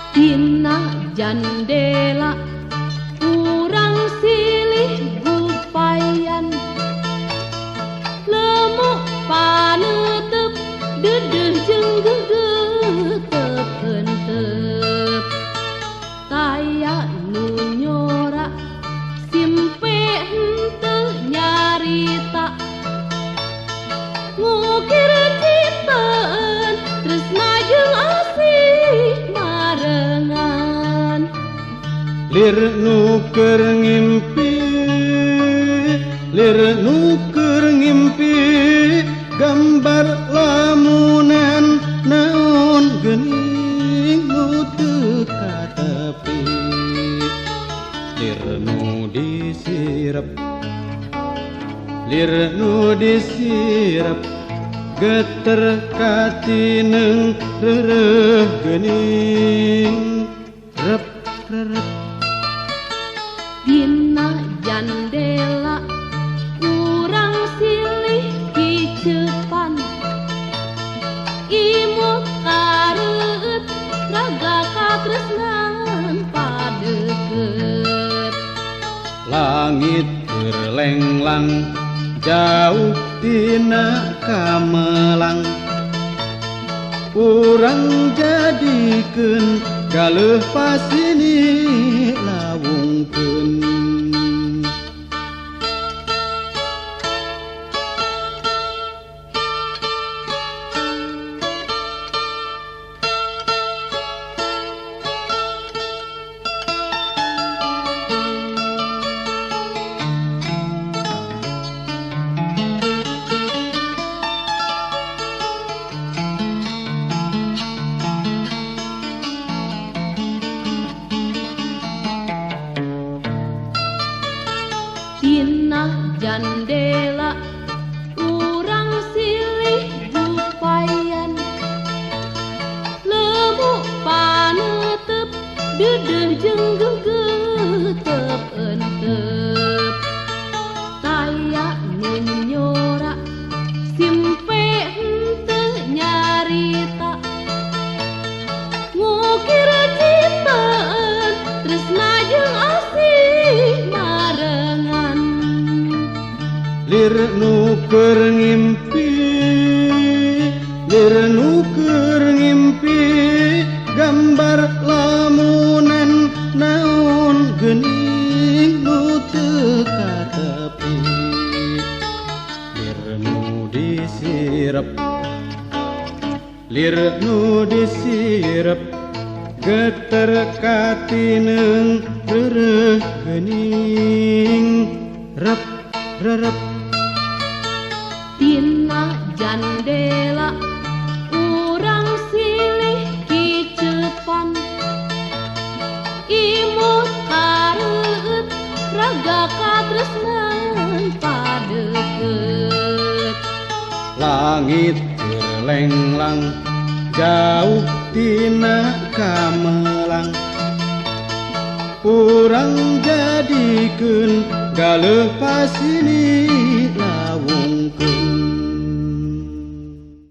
Dina jandela urang silih gupayan lemu panetep dedeh jeung gegetep hentep taya nu nyora simpe henteu nyarita ngukir ciptaan tresna jeung asih marengan. Lir nu keur ngimpi, lir nu keur ngimpi, gambar lamunan naon geuning nu teu katepi. Lir nu disirep, lir nu disirep, geter katineng reureuh geuning rep rerep. Dina jandela urang silih kicepan imut kareueut raga katresnan padeukeut. Langit keur lenglang jauh tina kamelang, urang jadikeun galeuh pasini lawungkeun. Dina jandela urang silih gupayan lemu panetep dedeh jeung gegetep entep taya nu nyora simpe henteu nyarita ngukir ciptaan tresna jeung asih marengan. Lir nu keur ngimpi, lir nu keur ngimpi, gambar lamunan naon geuning nu teu katepi. Lir nu disirep, lir nu disirep, geter katineng reureuh geuning rep rerep. Dina jandela urang silih kicepan imut kareueut raga katresnan padeukeut. Langit keur lenglang jauh tina kamelang, urang jadikeun galeuh pasini lawungkeun.